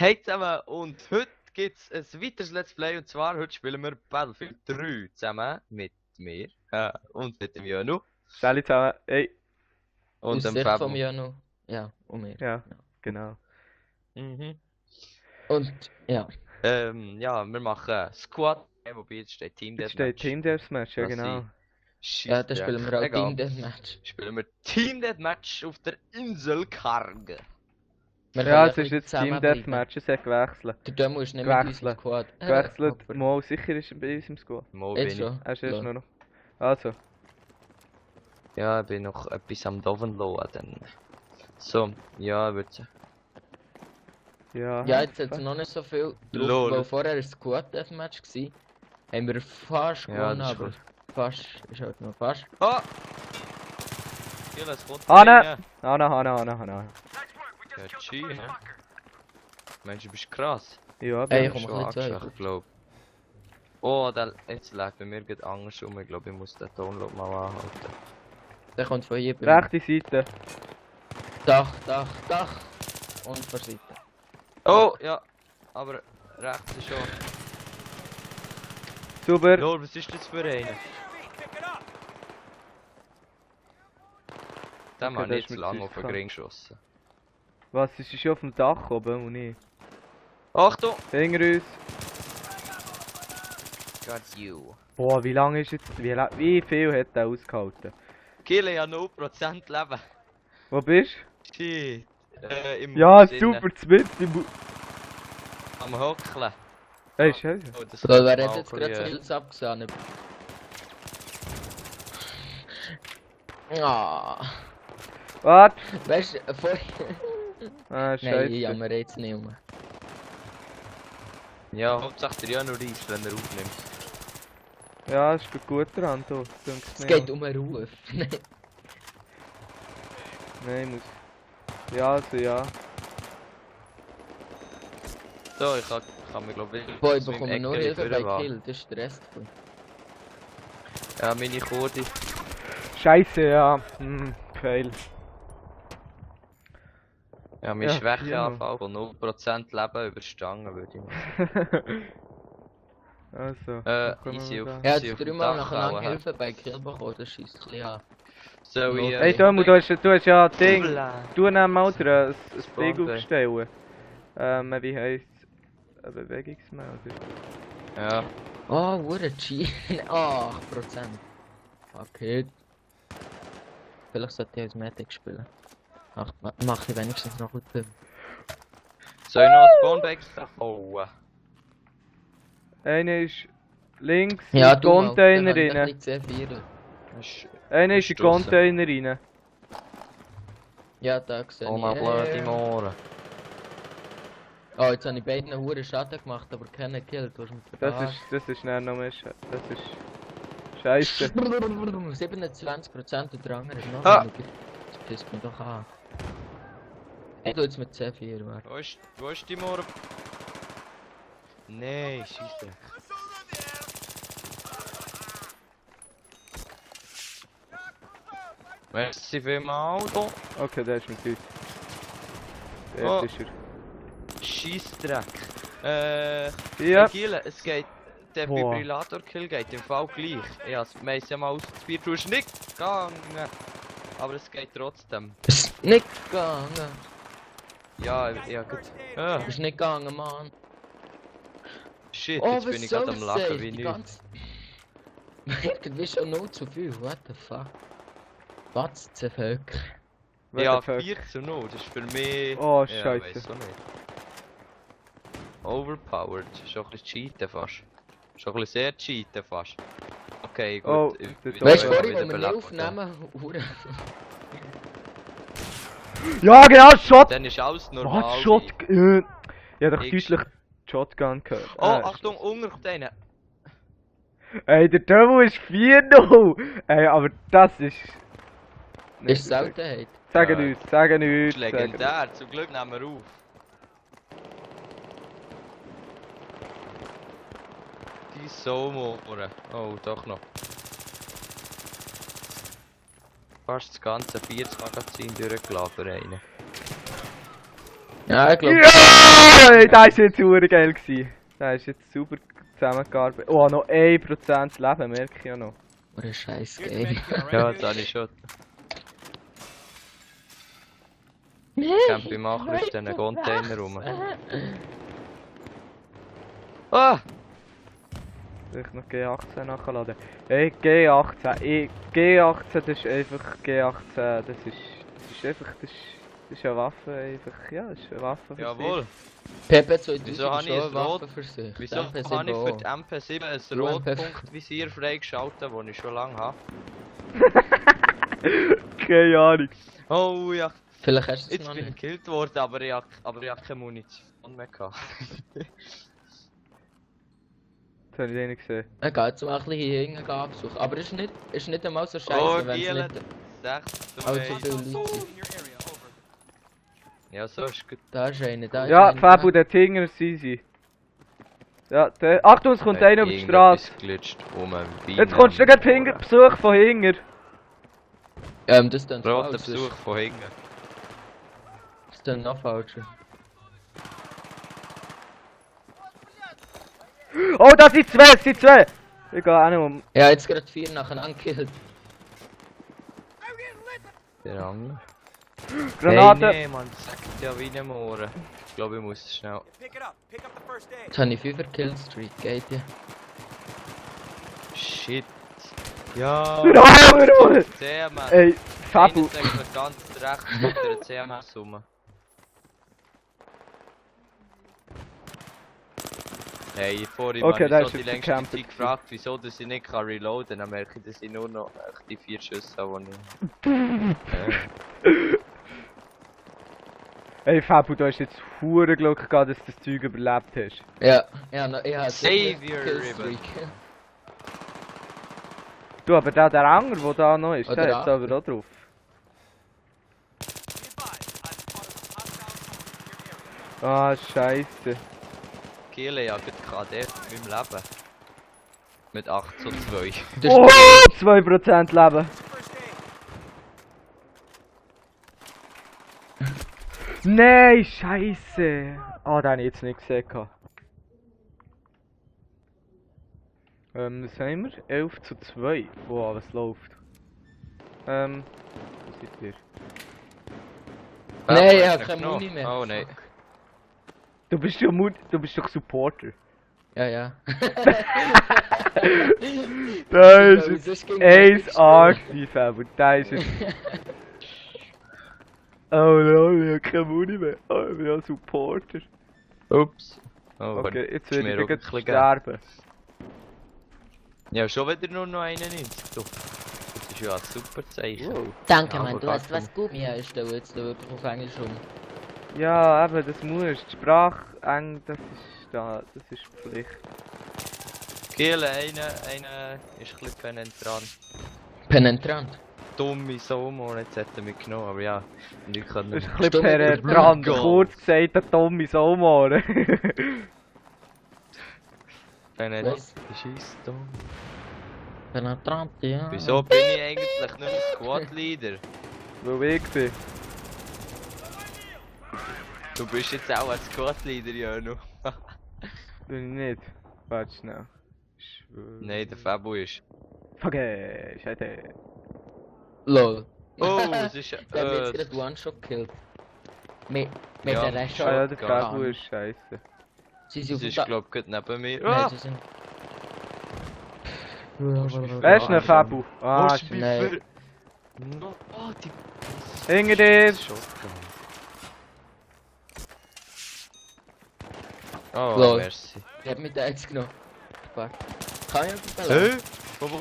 Hey zusammen, und heute gibt es ein weiteres Let's Play, und zwar heute spielen wir Battlefield 3 zusammen mit mir und mit dem Jönu Salut zusammen. Hey. und Aus dem Sicht Fabo. vom Janu. Ja, und mir. Ja, genau. Mhm. Und ja, Ja, wir machen Squad, wobei jetzt steht Team Jetzt steht Deathmatch. Team Deathmatch, ja Das genau. sind ja, da Scheissdreck. spielen wir auch Egal. Team Deathmatch. Spielen wir Team Deathmatch auf der Insel Karge. Wir Ja, können es ein ist bisschen jetzt Team zusammenbleiben. Deathmatch, es hat gewechselt. Der Dömo ist nicht mit uns im Gewechselt. Squad. Gewechselt, aber mal sicher ist er bei uns im Squad. Mo jetzt bin ich. schon. Er ist erst Lo. nur noch. Also, Ja, ich bin noch etwas am Downloaden. So, ja, ich würde ja. Ja, jetzt hat es noch nicht so viel Lol. drauf, weil vorher ein Squad Deathmatch war. Haben wir fast Ja, gewonnen, das ist aber gut. fast ist halt noch fast. Oh! Ja, es kommt Hanna! rein. Hanna. Ja, G, hä? Mensch, du bist krass. Ja, Ey, bin ich ich. komm ein bisschen zu euch. Ich glaub. Oh, jetzt lädt bei mir geht anders um. Ich glaube, ich muss den Download mal anhalten. Der kommt von hier bei mir. Rechte Seite. Dach. Und von Seite. Oh, ja. Aber rechts ist schon. Super. Lol, was ist das für einer? Der Okay, Mann der hat ist nicht mit lange uns auf den gekommen. Ring geschossen. Was, ist schon auf dem Dach oben und nicht? Achtung! Hinter uns. Got you. Boah, wie lange ist jetzt. Wie viel hat der ausgehalten? Kill, ja 0% Leben. Wo bist Shit. Im du? Ja, Haus innen. super, mit im. Am Hockeln. Hey, Scheiße. Oh, das Wer hat mal jetzt ein gerade so bisschen, viel abgesehen? Ah. Warte! Weißt du, vorher. Ah, Nein, ich Scheiße. jammer jetzt nicht um. Ja, Hauptsache der Jan nur reist, wenn er aufnimmt. Ja, es ist gut dran, du. Es geht um einen Ruf. Nein, ich muss. Ja, also ja. So, ich kann mir glaube ich... Boah, ich aus meinem bekomme nur Eckeli Hilfe bei vorwagen. Kill, das ist der Rest von. Ja, meine Kurdi. Scheiße, ja. Fail. Ja, mein Ja, Schwächeanfall von 0% Leben überstanden, würde ich mal. Also. dann kommen Easy wir auf. da. Er Sie hat auf dem dreimal Dach nacheinander hauen, Hilfe bei Kill bekommen, das schießt ein bisschen an. So, ich... Hey Tomu, du hast ja Ding. Hoppla. Du nimm mal ein Ding Spawn aufstellen. Wie heisst es? Ein Bewegungsmelder. Ja. Oh, what a G. 8%. Okay. Vielleicht sollte ich als Medic spielen. Ach, mach ich wenigstens noch gut. Soll ich noch ein Spawnbag extra bauen? Einer ist links Ja, in den Container rein. rein. Einer ist in den draussen. Container rein. Ja, da gesehen. Oh, mal blöde Mohren. Oh, jetzt habe ich beiden Huren Schaden gemacht, aber keinen gekillt. Du hast mich Das ist nicht noch mehr. Das ist. Scheiße. 27% und der andere ist noch Ah. weniger. Das pisst mich doch an. Ich tu jetzt mit C4 warten. Wo ist die Mohren? Nein, Scheissdreck. Merci vielmals. Oh, Okay, der ist mit uns. Oh. Dort ist er. Scheissdreck. Ja. Giele, es geht... Der Boah. Defibrillator-Kill geht im Fall gleich. Ja, wir haben ja mal ausprobiert, du hast nicht gegangen. Aber es geht trotzdem. Ist nicht gegangen. Ja, gut. Ah, Ist nicht gegangen, Mann. shit, Oh, jetzt bin was ich soll gerade am das Lachen sein? wie Die nichts. ganze... Irgendwie schon 0 zu 5, what the fuck. Was zum Völker? Ja, What the fuck? 4:0, das ist für mich... Oh, ja, Scheiße. weiss auch nicht. Overpowered, schon ein bisschen cheaten fast. Schon ein bisschen sehr cheaten fast. Okay, gut. Oh, ich das bin Weißt du, wieder vorhin, wo wir nicht belebt, aufnehmen, Hure. Ja, genau, Shot! Dann ist alles normal. Was? Shot? Ja, doch Ich- deutlich Shotgun gehört. Oh, Achtung, unter denen. Ey, der Devil ist 4-0! Ey, aber das ist. Nee, Ist Seltenheit. Sagen Ja. nichts, sagen Das nichts. ist legendär, zum Glück nehmen wir auf. Die Somoren. Oh, doch noch. Fast das ganze 40 Magazin durchgelaufen rein. Ja, ich glaube. Ja! Ey, das war jetzt super geil gewesen. Das ist jetzt super zusammengearbeitet. Oh, noch 1% Leben, merke ich ja noch. What ein scheiß Game. Ja, das habe ich schon. Kämpfe im Machen auf diesen Container rum. Ah! Soll ich noch G18 nachladen? Hey, G18. G18, das ist einfach G18. Das ist einfach. Das ist eine Waffe einfach. Ja, das ist eine Waffe für Jawohl. Pepe 2000 Wieso habe ist ich schon ein eine Waffe Rot- für sich. Wieso Die habe ich MP7 für auch. die MP7 ein Du, MP5. Rotpunktvisier freigeschaltet, das ich schon lange habe? sich. Keine Ahnung. Oh ja, Vielleicht hast du es jetzt noch bin ich nicht. gekillt worden, aber ich habe keine Munition mehr gehabt. Das habe ich eh nicht gesehen. Ich gehe jetzt mal ein bisschen hier hinten absuchen. Aber es ist nicht einmal so scheiße, Oh, wenn es Giele, nicht 6 allzu viele Leute sind. Ja, so ist gut. Da ist einer, da ist Ja, einer. Fabu, der Tinger ist easy. Ja, der. Achtung, es kommt einer auf die Irgendetwas Straße. glitscht um ein Bein. Jetzt kommst du gerade Finger Besuch von Hinger. Das ist dann Roter falsch. Besuch von hinten. Das ist dann noch falscher. Oh, da sind zwei, es sind zwei! Ich gehe auch noch um. Ja, jetzt gerade 4 nacheinander gekillt. Der andere. Granate! Hey, nee, Mann, das sagt ja wie einem Ohren. Ich glaube, ich muss schnell. Pick up the first aid. Jetzt habe ich 5er Killstreak, geht ja. Shit. Ja. Jawohl! CMS. Ey, Fabu. Einer sagt mir ganz rechts mit der CMS rum. Hey, vorhin Okay, habe da ich ist so die jetzt längste gecampt Zeit gefragt, wieso dass ich nicht reloaden kann. Dann merke ich, dass ich nur noch die 4 Schüsse habe, die ich... Ey, Fabu, du hast jetzt hure Glück gehabt, dass du das Zeug überlebt hast. Ja, ich habe Savior Killstreak. Du, aber der Anger, der da noch ist, Oder der ist aber auch drauf. Ah, scheiße. Kiele ja gerade KD in meinem Leben. Mit 8 zu 2. Das Oh, 2% Leben. Nein, scheiße. Ah, den habe ich jetzt nicht gesehen. Was haben wir? 11 zu 2. Wow, was läuft? Wo seid ihr? Nein, ich habe keine Muni mehr. Oh nein. Du bist doch Supporter. Ja, ja. Das Weil ist sonst ging jetzt das 1A nicht gewesen, aber da ist es. Oh no, ich habe keine Muni mehr. Oh, ich bin ja Supporter. Ups. Oh, Okay, jetzt ist will mir ich auch gleich ein bisschen sterben. Ja, schon wieder nur noch 91. Du. Das ist ja ein super Zeichen. Wow. Danke, Ja, Mann, aber du hast gar was gut. Ja, ich stelle jetzt da wirklich auf Englisch um. Ja, eben, das musst. Die Sprache, das ist da, das ist Pflicht. Kiele, einer ist ein bisschen penetrant. Penetrant. Dumme Somo, jetzt hat er mich genommen, aber ja. Und ich kann Das ist nicht. ein bisschen Stimmt, penetrant, Blumengold. kurz gesagt, der Tommy Sommer. Penetrant. Was? Scheiss dumm. Penetrant, ja. Wieso bin ich eigentlich nicht mehr Squad-Leader? Wo ich bin. Du bist jetzt auch ein Squad-Leader, Jano. Bin ich nicht. Warte schnell. Nein, der Fabu ist. Fuck, scheiße. Lol. Oh, es ist. Der hat jetzt gerade One-Shot gekillt. Mit Ja. der Shot. Ah ja, der Shotgun. Fabu ist scheiße. Sie sind Das auf ist, dem glaub ich, gerade neben mir. Nein, Ah! sie sind... Wer ist denn Fabu? Ah, Willst du shit. mich Nein. ver- No, oh, die. Hinter dir! Shotgun. Oh, Lol. merci. Der hat mich da jetzt genommen. Fuck. Kann ich auf den Hä? Wo? Oh,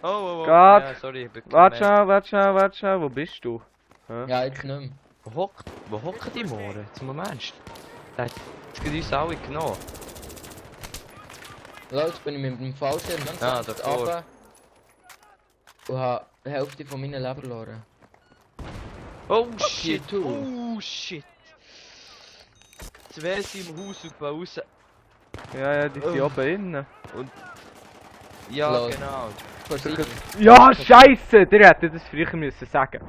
oh, oh. Gott. Ja, sorry, ich bin Warte schnell, wo bist du? Ja, jetzt nicht mehr. Wo hocken die Mohren? Jetzt mal Mensch. Der hat jetzt gerade uns alle genommen. Lol, jetzt bin ich mit dem Fallschirm ganz Ah, sanft davor. runter und habe die Hälfte von meinen Leben verloren. Oh you shit! too. Oh shit! Zwei sind im Haus und raus. Ja, die sind Oh. oben innen. Ja, Lol. genau. Vorsichtig. Ja, scheiße! Der hätte das früher müssen sagen.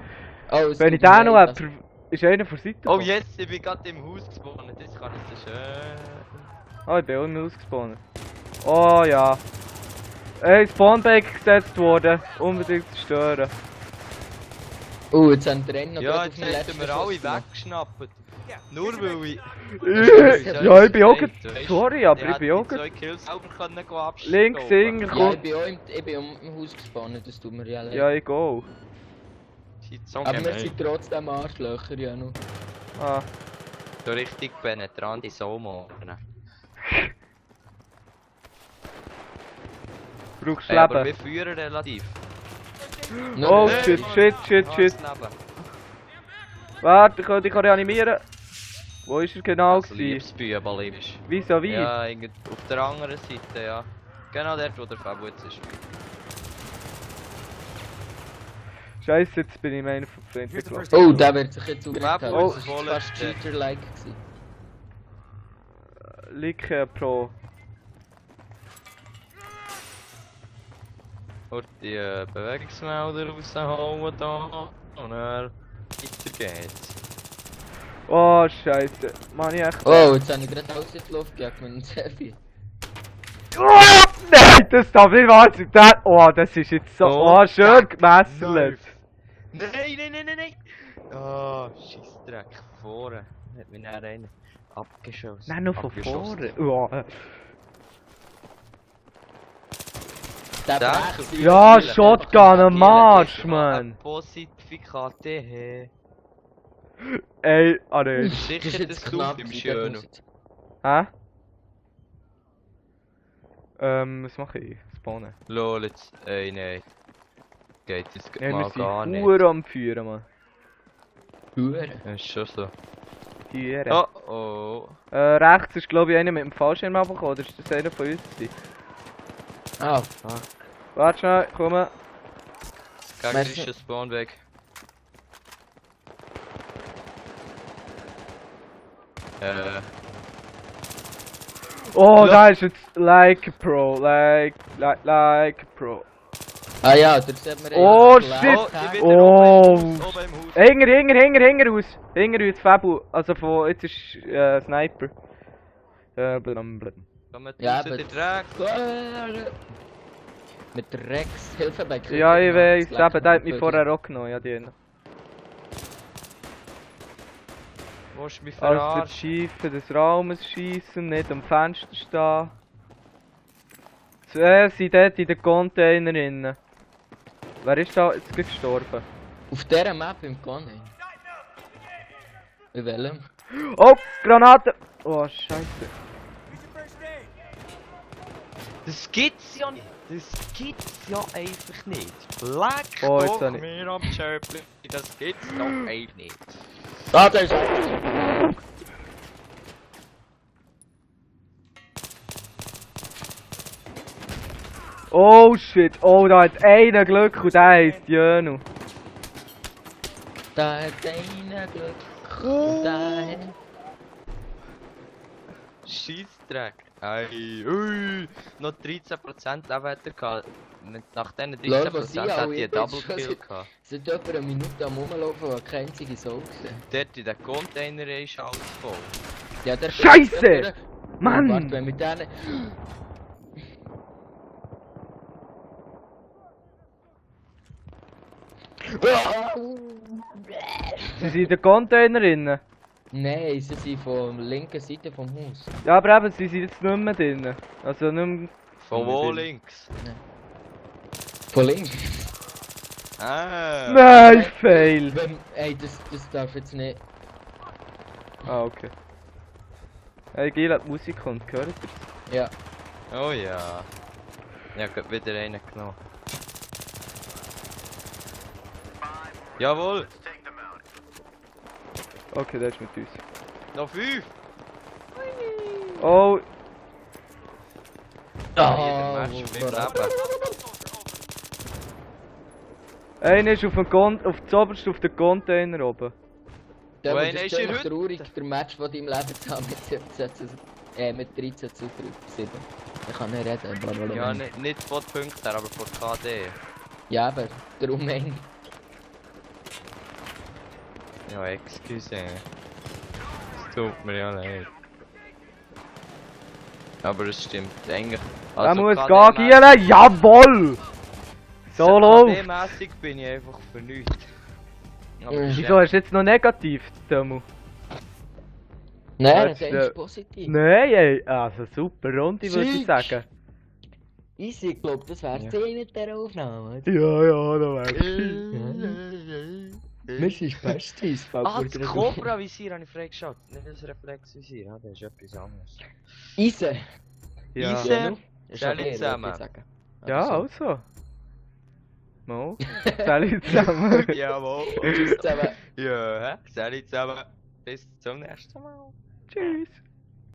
Oh, es Wenn ich tut mir den noch leid, hätte Ist einer von der Seite Oh gekommen? yes, ich bin gerade im Haus gespawnt. Das kann ich so schön. Ah, ich bin auch im Haus gespawnt. Oh ja. Ey, Spawnbake gesetzt worden. Unbedingt zerstören. Jetzt haben die Rennen noch Ja, gerade jetzt auf den hätten letzten wir alle Schuss gemacht. weggeschnappt. Nur weil ich... Ja, ich bin auch Weißt grad- du, sorry, aber ich ich bin auch hätte die grad- 2 Kills selber können abstauben. Links, Singer, Ja, komm. ich bin auch im Haus gespawnt, das tut mir ja leid. Ja, ich auch. So Aber wir gemein. sind trotzdem Arschlöcher, ja noch. Ah. So richtig penetrante Somo. Brauchst Hey, aber wir Leben. führen relativ. Oh Hey, shit, Mann. shit, shit, Ah, shit. das Leben. Warte, ich kann dich reanimieren. Wo ist er genau Also gewesen? Liebesbübel liebst. Vis-à-vis? Ja, auf der anderen Seite, ja. Genau dort, wo der Fabu jetzt ist. Scheiße, jetzt bin ich meiner von Flint gelaufen. Oh, der wird sich jetzt Fabu aufgehalten. ist Das voll war fast jetzt, Cheater-like gewesen. Like Pro. Und die Bewegungsmelder rausholen da. Und dann weiter geht's. Oh, Scheiße. Mann, ich echt. Oh, jetzt habe ich gerade alles in die Luft gejagt mit dem Selfie. Oh, nein, das darf nicht wahr sein. Oh, das ist jetzt so. Oh, Oh, schön gemesselt. Nein, nein, nein, nein, nein! Oh, Scheissdreck, vorne. Hat mich dann einer abgeschossen. Nein, nur von Abgeschossen. vorne. Oh. Der Der- Brecht- Ja, Spielen. Shotgun am Marsch, Ein Mann. Posifikat, hey. Ey, ah ne. Das ist Sicher, jetzt das knapp tut im gewesen, Schönen. der muss- Hä? Was mache ich? Spawnen. Lol, jetzt. Ey, nein. Geht das Ja, mal wir gar sind nicht. Huren am Führen, Mann. Hure. Das ist schon so. Huren. Oh, oh. Rechts ist glaube ich einer mit dem Fallschirm abgekommen, oder ist das einer von uns gewesen? Ah, fuck. Warte schnell, komm. Gegnerischer Spawn weg. Oh, Ja. da ist jetzt like a Pro, like a Pro. Ah ja, da sieht man Oh, eigentlich shit. Oh, ich bin Oh. oben im Haus. Hinter uns. Hinter uns, Fabu. Also von, jetzt ist Sniper. Blablabla. Kommt Ja, raus, aber- der Dreck. Mit Rex, Hilfe bei Krieg. Ja, ich weiss, Das Leck eben, der hat mich wirklich. vorher auch genommen, ja, die. Wo ist mich Als der verarscht? Schiefen des Raumes schießen, nicht am Fenster stehen. Zwei sind dort in den Containerinnen. Wer ist da jetzt gestorben? Auf dieser Map im Conning. In welchem? Oh, Granate! Oh, Scheiße. Das gibt's ja nicht. Das gibt's ja einfach nicht. Leck Oh, jetzt doch hab ich- mir am Schöpfli. Das gibt's doch einfach nicht. Ah, da ist Oh shit, oh, da hat einer Glück und der heisst Jönu. Da hat einer Glück. Und da hat... Scheissdreck. Ey, ui, noch 13% Leben hat er gehabt. Nach diesen Lol, was 13% ich hat auch die jetzt Double schon Kill seit- gehabt. Seit etwa einer Minute am Rumlaufen und keine einzige Sau gesehen. Dort in den Container ist alles voll. Ja, der Scheiße! Mann! Warte, wenn mit denen... Sie sind in den Containerinnen. Nein, sie sind von der linken Seite vom Haus. Ja, aber eben, sie sind jetzt nicht mehr drin. Also nicht mehr... Von wo links? Von links? Ah! Nein, fail! Ey, das darf jetzt nicht... Ah, okay. Hey, Gil hat Musik und gehört ihr? Ja. Oh ja. Ja, gerade wieder einen genommen. Jawohl! Okay, der ist mit uns. Noch 5! Oh, Jeder Match auf meinem Leben. einer ist auf dem auf das oberste auf den Container oben. Der Wo einer das ist ist hier ziemlich heute? traurig, der Match von deinem Leben zusammen mit 17 zu... mit 13 zu 7. Ich kann nicht reden, blablabla. Ja, nicht von den Punkten her, aber von KD. Ja, aber darum eng. Ja, excuse. Es tut mir ja leid. Aber es stimmt eigentlich. Er muss KD-mässig gagieren, jawoll! So läuft. KD-mässig bin ich einfach für nichts. Aber Wieso hast du jetzt noch negativ, Tomu? Nein, Jetzt, das ist positiv. Nein, ey, also super Runde würde ich Sieg. sagen. Easy, ich glaube, das wäre Ja. 10 mit dieser Aufnahme. Ja, da wär's. Wir sind Besties, Ah, das Cobra-Visier habe ich freigeschaltet. Nicht das Reflex-Visier, das ist etwas anderes. Easy. Ja, Easy. Ist Stell okay, ich zusammen. würde ich sagen. ja, Also, also. Mo, Sally zusammen. Jawohl. zusammen. Ja, hä? Salut zusammen. Bis zum nächsten Mal. Tschüss.